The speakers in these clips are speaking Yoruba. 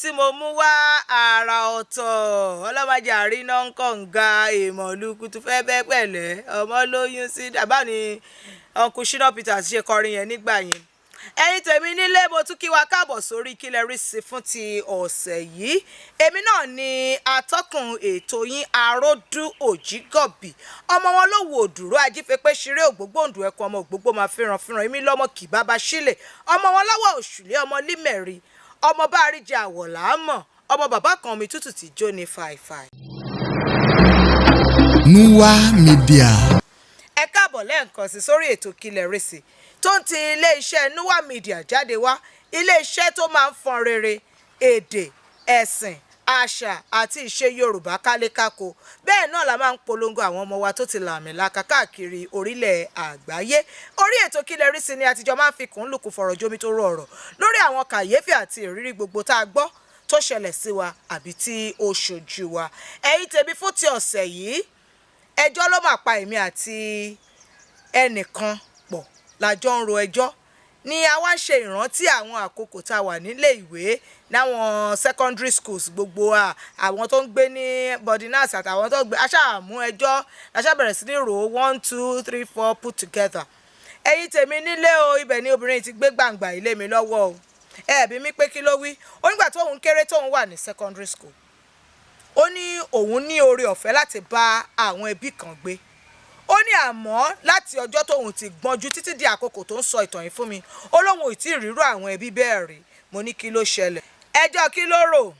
Tí mo mú wá àrà ọ̀tọ̀, ọlọ́mọdé àríná ń kọ̀ǹga èèmọ̀ lukutu fẹ́ bẹ́ pẹ̀lẹ́ ọmọ lóyún sí dàbá ni Uncle Shina Peters ṣe kọrin yẹn nígbà yẹn. Ẹ̀yin tèmi nílé, mo tún kí wa káàbọ̀ sórí Kílẹ̀ Rí Sí fún ti ọ̀sẹ̀ yìí. Èmi náà ni atọ́kùn ètò yín, Aródú Òjìgọ̀bì, ọmọ wọn ló wò dúró ajífẹ́pẹ́ ṣeré ògbógbòǹdù ẹkùn ọmọ ògbógbò máa fẹ́ràn fẹ́ràn. Èmi lọ́mọ kì bàbá sílẹ̀, ọmọ wọn lọ́wọ́ òṣùlé, ọmọ límẹ̀rí, ọmọ bá àríjẹ àwọ̀làámọ̀, ọmọ bàbá kan mi tútù tí jó ní fàìfàì. Nuwa Media. Ẹ káàbọ̀ lẹ́ẹ̀kan sí sórí ètò Kílẹ̀ Rí Sí tó ń ti iléeṣẹ́ Nuwa Media jáde wá, iléeṣẹ́ tó máa ń fọn rere èdè, ẹ̀sìn, àṣà àti ìṣe Yorùbá kálékáko. Bẹ́ẹ̀ náà la máa ń polongo àwọn ọmọ wa tó ti làmìlaka káàkiri orílẹ̀ àgbáyé. Orí ètò Kílẹ̀ Rí Sí ni àtijọ́ máa ń fi kùn lùkùn fọ̀rọ̀ jómi tó rọ ọ̀rọ̀ lórí àwọn kàyéfì àti ìrírí gbogbo tá a gbọ́ tó ṣẹlẹ̀ sí wa àbí tí ó ṣojú wa. Ẹ̀yin tèmi, fún ti ọ̀sẹ̀ yìí, ẹjọ́ ló máa pa èmi àti ẹnìkan pọ̀. Lájọ ń ro ẹjọ́ ni a wá ń ṣe ìrántí àwọn àkókò tá a wà nílé ìwé láwọn secondary schools gbogbo, àwọn tó ń gbé ní boarding house àtàwọn tó ń gbé aṣáàmú ẹjọ́ aṣá bẹ̀rẹ̀ sí ní rò ó, one, two, three, four, put together. Ẹ̀yin tèmi nílé o, ibẹ̀ ni obìnrin ti gbé gbàǹgbà ilé mi lọ́wọ́ o. Ẹ bí mi pé kí ló wí. Ó nígbà tóun kéré, tóun wà ní secondary school, ó ní òun ní oore ọ̀fẹ́ láti bá àwọn ẹbí kan gbé. Ó ní àmọ́ láti ọjọ́ tóun ti gbọ́njú títí di àkókò tó ń sọ ìtàn yìí fún mi, ó lóun ò tí ì rírò àwọn ẹbí bẹ́ẹ̀ rí. Mo ní kí ló ṣẹlẹ̀? Ẹjọ́ kí ló rò?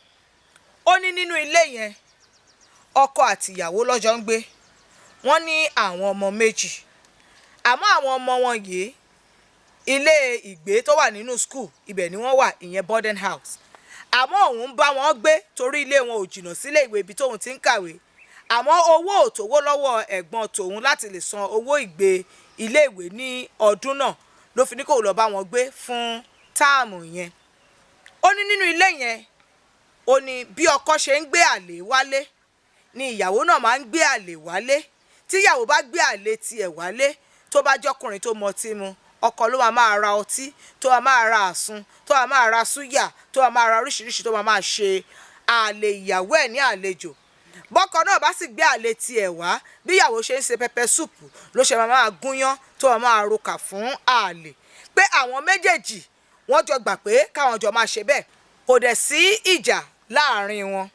Ó ní nínú ilé yẹn, ọkọ àtìyàwó lọ́jọ́ ń gbé. Wọ́n ní àwọn ọmọ méjì, àmọ́ àwọn ọmọ wọn yìí, ilé ìgbé tó wà nínú school, ibẹ̀ ni wọ́n wà, ìyẹn boarding house. Àmọ́ òun ń bá wọn gbé torí ilé wọn ò jìnnà sílé ìwé ibi tóun ti ń kàwé. Àmọ́ owó ò tówó lọ́wọ́ ẹ̀gbọ́n tòun láti lè san owó ìgbé iléèwé ní ọdún náà, ló fi ní kó lọ bá wọn gbé fún term yẹn. Ó ní nínú ilé yẹn, ó ní bí ọkọ ṣe ń gbé àlè wálé ni ìyàwó náà máa ń gbé àlè wálé. Tí ìyàwó bá gbé àlè tiẹ̀ wálé, tó bá jọkùnrin tó mọtí mu, ọkọ ló máa máa ra ọtí, tó máa máa ra àsun, tó máa máa ra súyà, tó máa máa ra oríṣiríṣi, tó máa máa ṣe àlè ìyàwó ẹ̀ ní àlejò. Bọ́kọ náà bá sì gbé àlè tiẹ̀ wá, bí ìyàwó ṣe ń ṣe pepper soup ló ṣe máa máa gúnyán, tó máa máa rokà fún àlè. Pé àwọn méjèèjì, wọ́n jọ gbà pé káwọn jọ máa ṣe bẹ́ẹ̀, kò dẹ̀ sí ìjà láàrin wọn.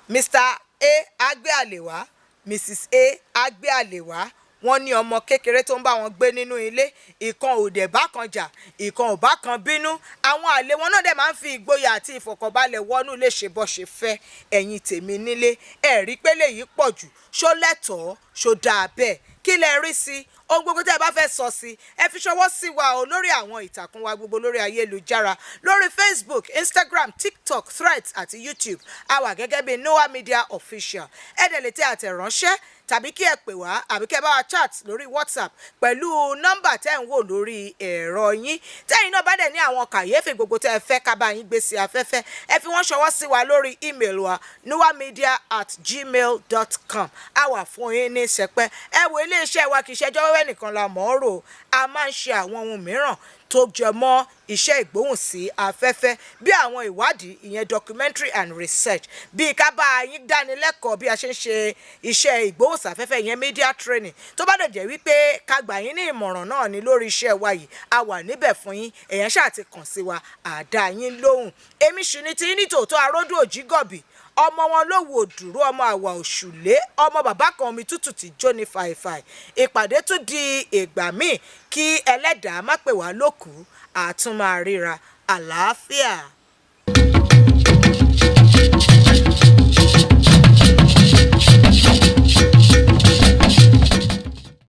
Mr A á gbé àlè wá, Mrs A á gbé àlè wá. Wọ́n ní ọmọ kékeré tó ń bá wọn gbé nínú ilé. Ìkan ò dẹ̀ bá kan jà, ìkan ò bá kan bínú. Àwọn àlè wọn náà dẹ̀ máa ń fi ìgboyà àti ìfọ̀kànbalẹ̀ wọnú ilé ṣe bọ́ ṣe fẹ́. Ẹ̀yin tèmi nílé, ẹ̀ rí pé léyìí pọ̀ jù? Ṣó lẹ́tọ̀ọ́? Ṣó dáa bẹ́ẹ̀? Kí lẹ rí sí? Ohun gbogbo tẹ́ ẹ bá fẹ́ sọ sí, ẹ fi ṣọwọ́ sí wa o lórí àwọn ìtàkùn wa gbogbo lórí ayélujára, lórí Facebook, Instagram, TikTok, Threads àti YouTube. A wà gẹ́gẹ́ bí Noah Media Official. Ẹ dẹ̀ lè tẹ àtẹ̀ránṣẹ́ tàbí kí ẹ pè wá àbí kí ẹ bá wa chat lórí WhatsApp pẹ̀lú nọ́mbà tẹ́ ń wò lórí ẹ̀rọ yín. Tẹ́yìn náà bá dẹ̀ ní àwọn kàyéfì gbogbo tẹ́ ẹ fẹ́ ká bá yín gbé sí afẹ́fẹ́, ẹ fi wọ́n ṣọwọ́ sí wa lórí email wa, noahmedia@gmail.com. A wà fún yín ní sẹpẹ́. Ẹ wo, iléeṣẹ́ wa, kì í ṣẹjọ́ wẹ́wẹ́ nìkan la mọ̀ ọ́ rò. A máa ń ṣe àwọn ohun mìíràn tó jẹ mọ́ iṣẹ́ ìgbóhùnsí afẹ́fẹ́, bí àwọn ìwádìí, ìyẹn documentary and research, bí ká bá yín dánilẹ́kọ̀ọ́ bí a ṣe ń ṣe iṣẹ́ ìgbóhùnsáfẹ́fẹ́, ìyẹn media training. Tó bá dẹ̀ jẹ́ wípé ká gbà yín ní ìmọ̀ràn náà ní lórí iṣẹ́ wa yìí, a wà níbẹ̀ fún yín. Èèyàn ṣáà ti kàn sí wa, àdá yín lóhùn. Èmi sì ni tí ní tòótọ́, Aródù Òjìgọ̀bì, ọmọ wọn ló wò dúró, ọmọ àwà òṣùlé, ọmọ bàbá kan omi tútù tí jó ní fàìfàì. Ìpàdé tún di ìgbà míì. Kí ẹlẹ́dàá má pè wá lókùú, àtún máa ríra. Àlàáfíà.